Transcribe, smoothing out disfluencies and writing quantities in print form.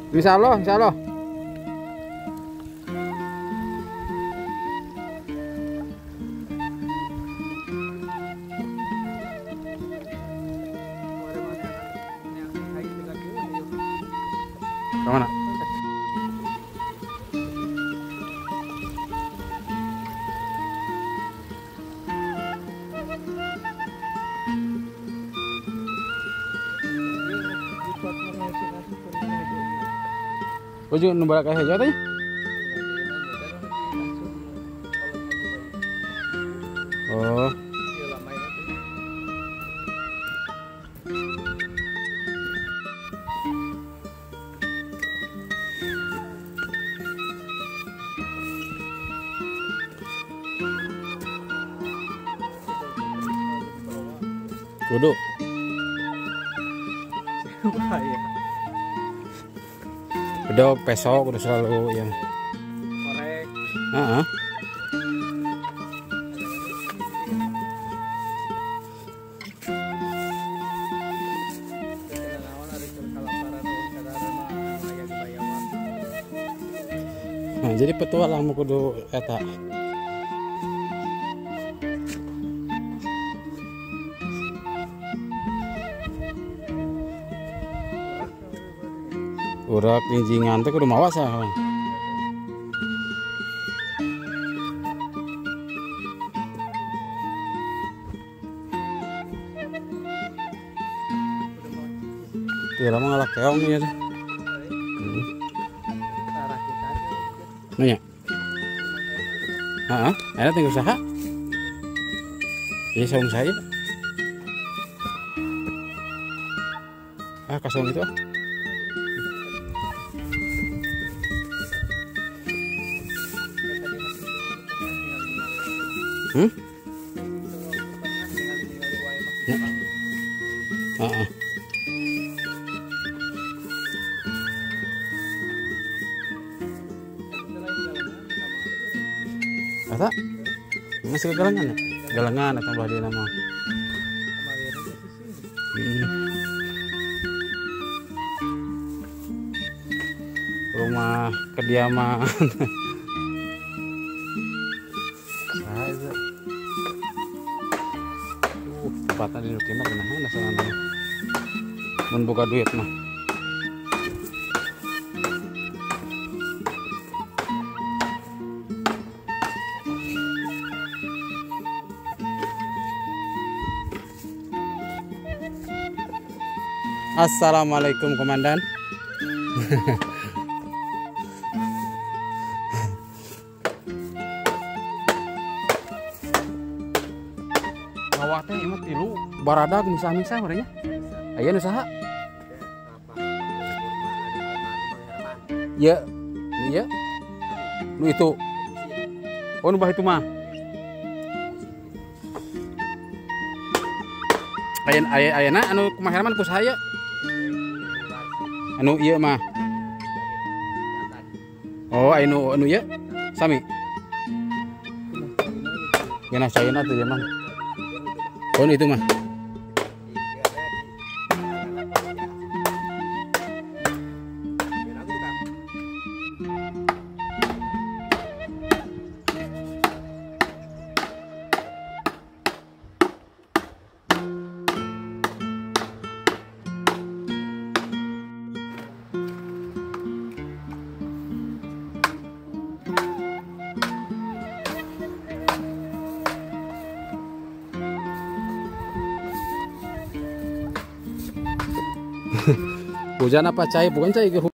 Insyaallah, insyaallah. Kemana? Ujung nu barak aya teh. Oh. Kudu. Bahaya. Bedog, pesok udah selalu yang korek. Heeh. Nah, jadi petualang kudu eta. Urak injingan teh kudu mawa sah. Teu lama ngalah keong ieu teh. Nanya. Heeh, eta teh usaha. Ieu saung saya. Ah, kasong itu ah. Hmm? Ya. Heeh. Ata? Masih ke galangan ya? Galangan atau belah dia nama. Rumah kediaman. Tempatnya di Nuki mah genahan asalna mun boga duit mah. Assalamualaikum komandan. Bawah teh ieu mah tilu baradag misah-misah merenya. Aya nu saha? Ieu, nu ieu. Nu itu. Oh, nu bah itu mah. Aya aya ayana anu kumaha Herman ku saha ieu? Anu ieu mah. Oh, aya nu anu ieu sami. Geuna caina tuh ieu mah. Oh, itu mah. Hujan apa cai? Bukan cai.